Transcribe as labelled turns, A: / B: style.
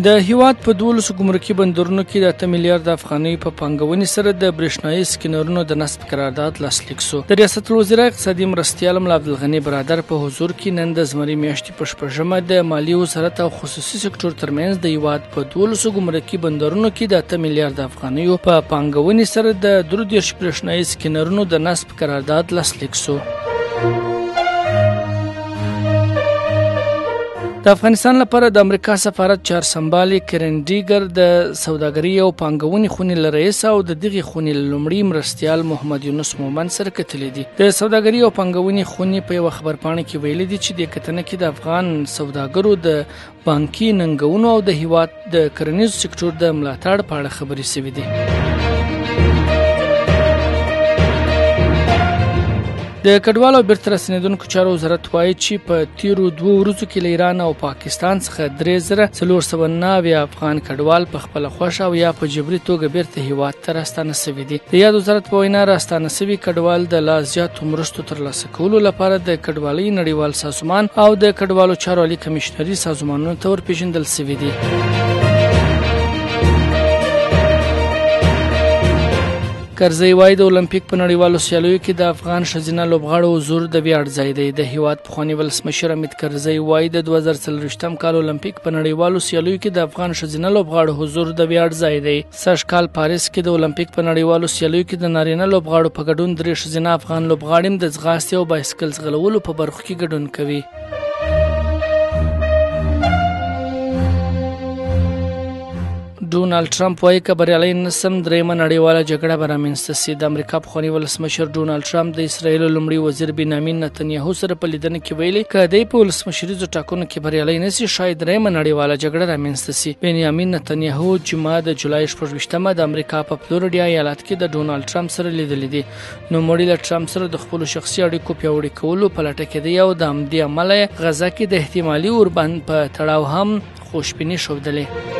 A: د هیواد په 12 ګمرکي بندرونو کې د 8 میلیارډ افغانیو په پانګونې سره د برېښنايي سکینرونو د نصب قرارداد لاسلیک شو. د ریاست الوزرا اقتصادي مرستیال ملا عبدالغني برادر په حضور کې نن د زمري میاشتې په شپږمه د مالي وزارت او خصوصي سکتور ترمنځ د هیواد په 12 ګمرکي بندرونو کې د 8 میلیارډ افغانیو په پانګونې سره د 33 برېښنايي سکینرونو د نصب قرارداد لاسلیک شو. د افغانستان لپاره د امریکا سفارت چارسمبالي کرن ډیګر د سوداګرۍ او پانګونې خونې له رئیس او د دغې خونې له لومړي مرستیال محمد یونس مومند سره کتلي دي. د سوداګرۍ او پانګونې خونې په یوه خبرپاڼه کې ویلي دي چې د کتنه کې د افغان سوداګرو د بانکي ننګونو او د هیواد د کرنیز سکتور د ملاتړ په اړه خبرې شوې دي. د کډوالو او بیرته راستنېدونکو چارو وزارت وایي چې په تیرو دوو ورځو کې له ایران او پاکستان څخه 3499 افغان کډوال په خپله خوښه او یا په جبري توګه بیرته هیواد ته راستانه شوي دي. د یاد وزارت په وینا، راستانه شوي کډوال د لا زیاتو مرستو ترلاسه کولو لپاره د کډوالۍ نړیوال سازمان او د کډوالو چارو عالي کمېشنري سازمانونو ته ورپېژندل شوي دي. کرزی وايي، د المپیک په نړیوالو سیالیو کې د افغان ښځینه لوبغاړو حضور د ویاړ ځای دی. د هیواد پخواني ولسمشر حامد کرزی وايي، د 2024 کال المپیک په نړیوالو سیالیو کې د افغان ښځینه لوبغاړو حضور د ویاړ ځای دی. سږ کال پاریس کې د المپیک په نړیوالو سیالیو کې د نارینه لوبغاړو په ګډون درې ښځینه افغان لوبغاړي د ځغاستې او بایسکل ځغلولو په برخو کې ګډون کوي. ډونالد ټرمپ وایي، که بریالی نسم درېیمه نړیواله جګړه به رامنځته سي. د امریکا پخواني ولسمشر ډونالد ټرمپ د اسراییل لومړي وزیر بنیامین نتنیاهو سره په لیدنه کې ویلي، که دی په ولسمشریزو ټاکنو کې بریالی نه سي، ښايي درېیمه نړیواله جګړه رامنځته سي. بنیامین نتنیاهو جمعه د جولای 26مه د امریکا په فلوریډا ایالت کې د ډونالد ټرمپ سره لیدلي دي. نوموړي له ټرمپ سره د خپلو شخصي اړیکو پیاوړي کولو په لټه کې دی او د همدې امله یې غزه کې د احتمالي اوربند په تړاو هم خوشبیني ښودلې.